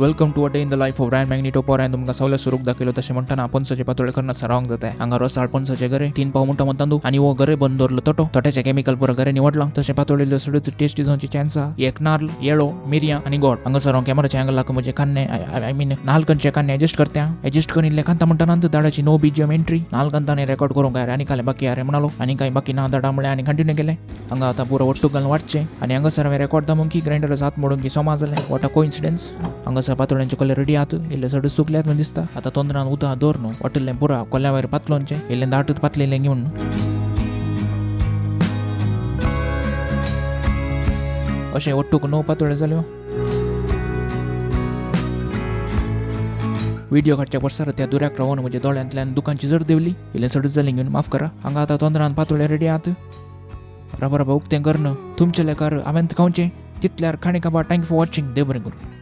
Welcome to a day in the life of Ryan Magneto पोरान तुमकां सगळें स्वरूप दाखयलो. तशें म्हणटाना पणसाचे पातोळे करना सरावंक जाता. हांगा रोसाळ पणसाचे गरे 3 पाव म्हणटा म्हणटा आनी हो गरे बंद दवरलो तोटो तोट्याचे केमिकल पुरो गरे निवडला. तशें पातोळे सडूच टेस्टी जावची चान्स आहा. एक नार्ल, येळो, मिरयां आनी गोड. हांगासर हांव कॅमेराचे अँगल लागून म्हजे कान्ने I mean नालकनचे कान्ने एडजस्ट करता. एडजस्ट करून इल्ले कांता म्हणटा नंतर दाडाची नो बीजीएम एंट्री नालकंतानी रेकॉर्ड करूंक काय आनी काले बाकी अरे म्हणालो आनी कांय बाकी ना दाडा म्हळें आनी कंटिन्यू केलें. हांगा आतां पुरो ಒಟ್ಟು घालून वाटचें आनी हांगासर हांवें रेकॉर्ड दामून की ग्रायंडर हात मोडून की सोमा जालें. What a coincidence. हांगासर पातोळ्यांचे कोले रेडी आहात, इल्ले चड सुकल्यात म्हूण दिसता. आतां तोंदरान उदक दवर न्हू वाटिल्लें पुरा कोल्या वयर पातलोनचें इल्लें दाटूच पातलें इल्लें घेवन अशें ಒಟ್ಟುक 9 पातोळ्यो जाल्यो. व्हिडिओ काडच्या वर्सार त्या दुऱ्याक रावन म्हज्या दोळ्यांतल्यान दुकानची जड देंवली. इल्लें चडूच जालें घेवन माफ करा. हांगा आतां तोंदरान पातोळ्यो रेडी आहात. रबा रबा उक्तें करून तुमच्या लेखार हांवें खावचें तितल्यार खाणी काबार. Thank you for watching. देव बरें करूं.